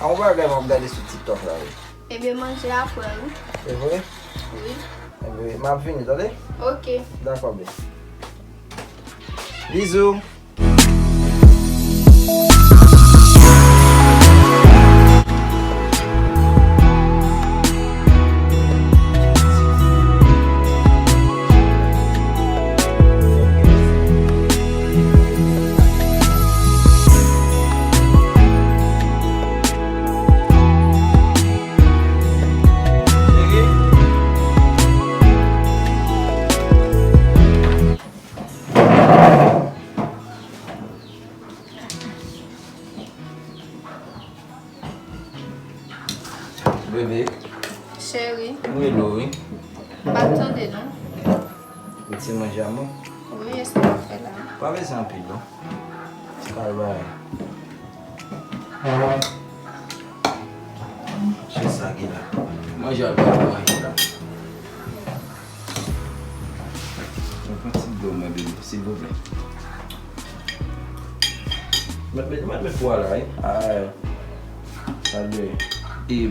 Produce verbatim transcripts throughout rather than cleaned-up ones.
Yon bagay m ap gade sou TikTok la, wi. Ebyen, manje apre, wi. Se vre? Wi. Ebyen, m ap vini, tande? Ok. Dakò, bebe. Bizou. Bebe. Cheri. M rele w, wi. M pa t tande, non. Ou ti manje a mwen? Wi, e sa w ap fè la. Pa bezwen anpil, non. Ti kal bagay. Se sa ki la. Manje al pa manje la. Mwen pran ti dlo mwen, bebe, silvouplè. Mèt, mèt, mèt, mèt pwa la, wi. Ay. Tande. E,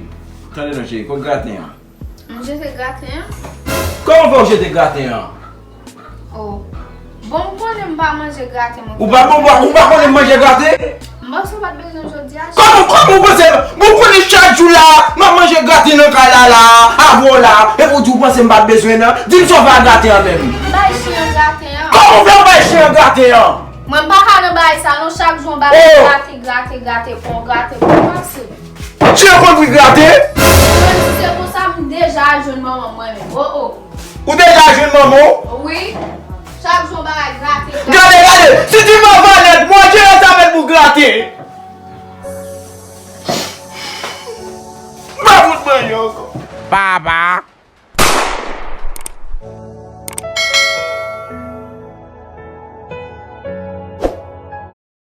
tande non, cheri, kot graten an? M jete graten an. Kòman fè w jete graten an? Oh. Bon, m konnen m pa manje graten, mwen. Ou pa, bon, ou pa konnen m manje graten? M panse w pa t bezwen jodi a. Kòman, kòman ou panse? Bon, ou konnen chak jou la, m ap manje graten nan kay la, la, avè w la, epi w di w panse m pa t bezwen nan? Di m sa w fè ak graten an menm. M bay chen an graten an. Kòman w fè w bay chen an graten an? Mwen m pa ka nan bagay sa non, chak jou yon bagay grate, grate, grate, pran grate, pran pase. Chen an konn pri grate? Mwen di se konsa m deja al jwenn manman mwen menm. Oh, oh. Ou deja al jwenn manman w? Wi. Chak jou yon bagay grate, grate. Gade, gade, si ti manman nèt, manje sa mèt pou grate. M pa fout manje ankò. Papa.